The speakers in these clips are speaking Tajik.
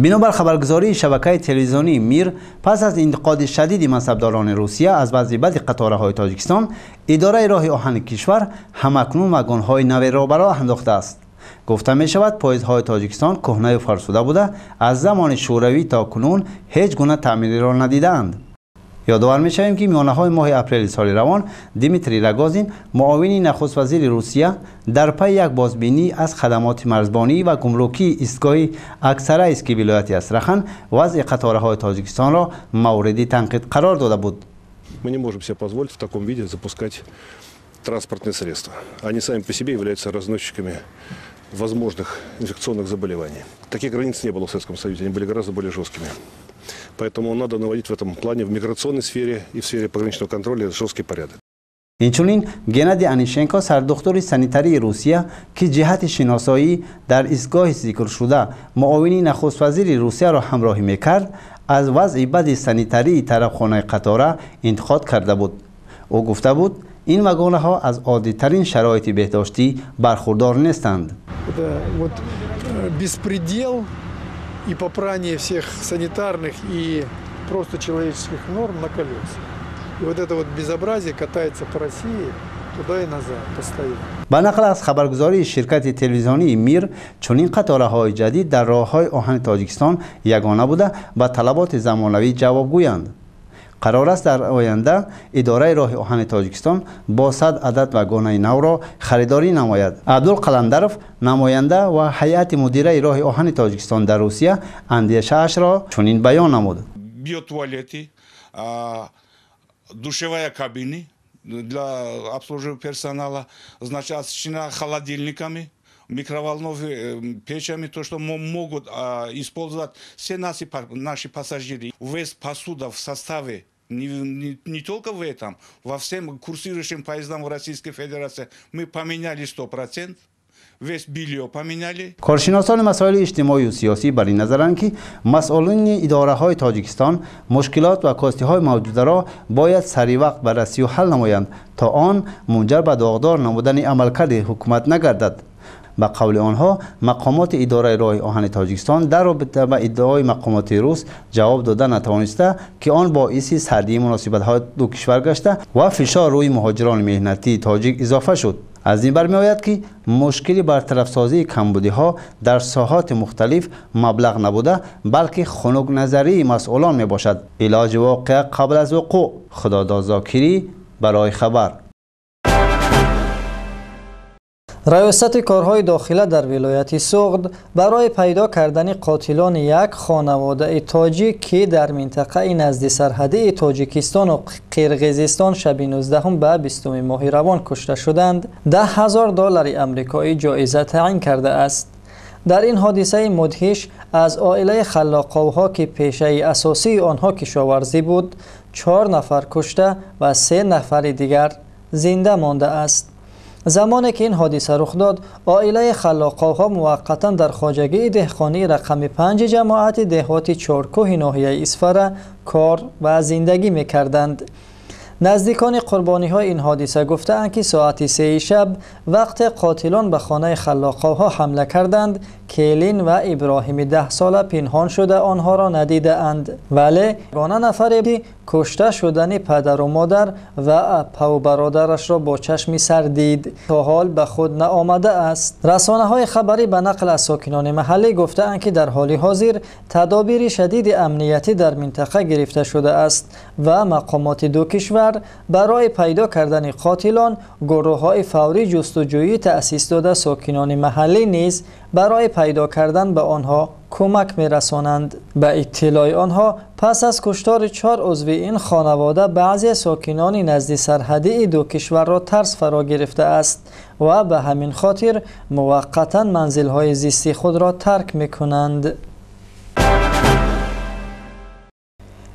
Бинобар хабаргузории шабакаи телевизионии Мир, пас аз интиқоди шадиди мансабдорони Русия аз вазъи бади қатораҳои Тоҷикистон, идораи роҳи оҳани кишвар ҳамакнун вагонҳои наверо ба роҳ андохтааст. Гуфта мешавад, поездҳои Тоҷикистон кӯҳнаю фарсуда буда, аз замони Шӯравӣ то кунун ҳеҷ гуна таъмириро надидаанд. Ёдовар мешавем, ки миёнаҳои моҳи апрели соли равон Дмитрий Рогозин, муовини нахуствазири Русия, дар пайи як бозбинӣ аз хадамоти марзбонӣ ва гумрукии истгоҳи Аксарайски вилояти Астрахан вазъи қатораҳои Тоҷикистонро мавриди танқид қарор дода буд. Мы не можем себе позволить в таком виде запускать транспортные средства. Они сами по себе являются разносчиками возможных инфекционных заболеваний. Таких границ не было в Советском Союзе, они были гораздо более жесткими. Поэтому надо наводить в этом плане в миграционной сфере и в сфере пограничного контроля жесткий порядок. Инчунин Геннадий Анишенко, сардухтури санитарии Русия, ки ҷиҳати шиносоӣ дар истгоҳи зикршуда муовини нахуствазири Русияро ҳамроҳӣ мекард, аз вазъи бади санитарии тарафхонаи қатора интиқод карда буд. Ӯ гуфта буд, ин вагонаҳо аз оддитарин шароити беҳдоштӣ бархурдор нестанд. Это вот беспредел и попрание всех санитарных и просто человеческих норм на колесах. И вот это вот безобразие катается по России туда и назад постоянно. Ба нақл аз хабаргузории ширкати телевизионии Мир, чунин қатораҳои ҷадид дар роҳҳои оҳани Тоҷикистон ягона буда, ба талаботи замонавӣ ҷавобгӯянд. Қарор аст, дар оянда идораи роҳи оҳани Тоҷикистон бо 100 адад вагонаи навро харидорӣ намояд. Абдул Қаландаров, намоянда ва ҳайати мудираи роҳи оҳани Тоҷикистон дар Русия, андешаашро чунин баён намуд. Биотуалеты, душевая кабины для обслуживания персонала, значит, оснащена холодильниками, микроволновыми печами, то, что могут использовать все наши пассажиры. Весь посуда в составе, не только в этом, во всем курсирующим поездам в Российской Федерации мы поменяли 100%. Весь белье поменяли. Коршиносони масоили иҷтимоию сиёсӣ бар ин назаранд, ки масъулини идораҳои Тоҷикистон мушкилот ва костиҳои мавҷударо бояд саривақт баррасию ҳал намоянд, то он мунҷар ба доғдор намудани амалкарди ҳукумат нагардад. Ба қавли онҳо, мақомоти идораи роҳи оҳани Тоҷикистон дар робита ба иддаои мақомоти рус ҷавоб дода натавониста, ки он боиси сардии муносибатҳои ду кишвар гашта ва фишор рӯи муҳоҷирони меҳнатии тоҷик изофа шуд. Аз ин бармеояд, ки мушкили бартарафсозии камбудиҳо дар соҳоти мухталиф маблағ набуда, балки хунукназарии масъулон мебошад. Илоҷи воқеа қабл аз вуқӯъ. Худодод Зокирӣ барои хабар. Раёсати корҳои дохила дар вилояти Суғд барои пайдо кардани қотилони як хонаводаи тоҷик, ки дар минтақаи назди сарҳадии Тоҷикистону Қирғизистон шаби 19 ба 20 моҳи равон кушта шуданд, 10 000 доллари амрикоӣ ҷоиза таъин кардааст. Дар ин ҳодисаи мудҳиш аз оилаи Халлоқовҳо, ки пешаи асосии онҳо кишоварзӣ буд, чор нафар кушта ва се нафари дигар зинда мондааст. Замоне ки ин ҳодиса рух дод, оилаи Халлоқовҳо муваққатан дар хоҷагии деҳқонии рақами 5 ҷамоати деҳоти Чоркӯҳи ноҳияи Исфара кор ва зиндагӣ мекарданд. Наздикони қурбониҳои ин ҳодиса гуфтаанд, ки соати 3 шаб вақте қотилон ба хонаи Халлоқовҳо ҳамла карданд, келин ва Иброҳими 10сола пинҳон шуда онҳоро надидаанд, вале ягона нафаре, ки кушта шудани падару модар ва апаву бародарашро бо чашми сар дид, то ҳол ба худ наомадааст. Расонаҳои хабарӣ ба нақл аз сокинони маҳаллӣ гуфтаанд, ки дар ҳоли ҳозир тадобири шадиди амниятӣ дар минтақа гирифта шудааст ва мақомоти ду кишвар барои пайдо кардани қотилон гурӯҳҳои фаврӣ ҷустуҷӯӣ таъсис дода, сокинони маҳаллӣ низ барои пайдо кардан ба онҳо кӯмак мерасонанд. Ба иттилои онҳо, пас аз куштори чор узви ин хонавода баъзе сокинони назди сарҳадии ду кишварро тарс фаро гирифтааст ва ба ҳамин хотир муваққатан манзилҳои зисти худро тарк мекунанд.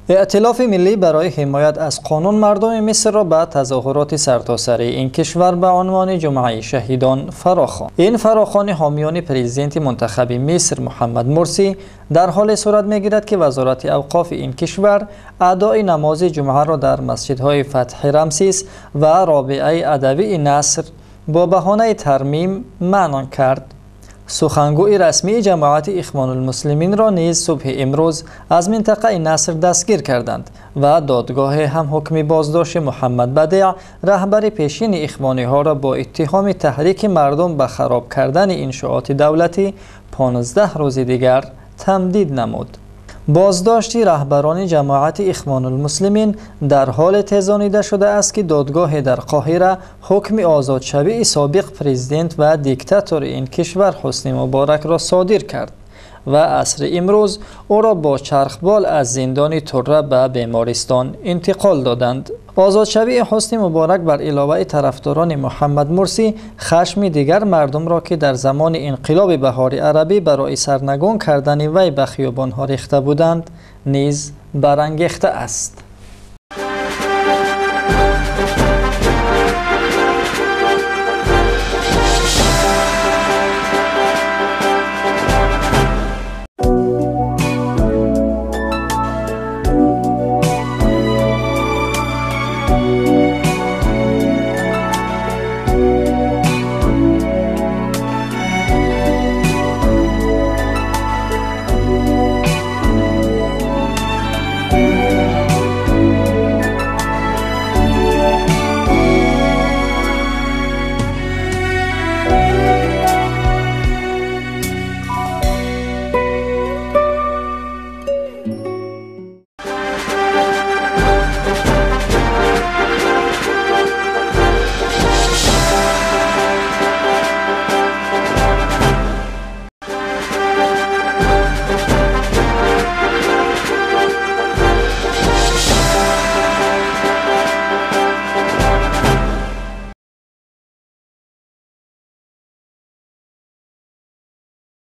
Эътилофи миллӣ барои ҳимоят аз қонун мардуми Мисрро ба тазоҳуроти сартосарии ин кишвар ба унвони Ҷумъаи шаҳидон фарохонд. Ин фарохони ҳомиёни президенти мунтахаби Миср Муҳаммад Мурсӣ дар ҳоле сурат мегирад, ки Вазорати авқофи ин кишвар адои намози ҷумъаро дар масҷидҳои Фатҳи Рамсис ва Робиаи Адавии Наср бо баҳонаи тармим манъ кард. Сухангӯи расмии ҷамоати Ихвонулмуслиминро низ субҳи имрӯз аз минтақаи Наср дастгир карданд ва додгоҳе ҳам ҳукми боздошти Муҳаммад Бадеъ, раҳбари пешини ихвониҳоро бо иттиҳоми таҳрики мардум ба хароб кардани иншооти давлатӣ 15 рӯзи дигар тамдид намуд. Боздошти раҳбарони ҷамоати Ихвонулмуслимин дар ҳоле тезонида шудааст, ки додгоҳе дар Қоҳира ҳукми озодшавии собиқ президент ва диктатори ин кишвар Ҳусни Муборакро содир кард ва асри имрӯз ӯро бо чархбол аз зиндони Турра ба бемористон интиқол доданд. Озодшавии Ҳусни Муборак бар иловаи тарафдорони Муҳаммад Мурсӣ хашми дигар мардумро, ки дар замони инқилоби баҳори арабӣ барои сарнагун кардани вай ба хиёбонҳо рехта буданд, низ барангехта аст.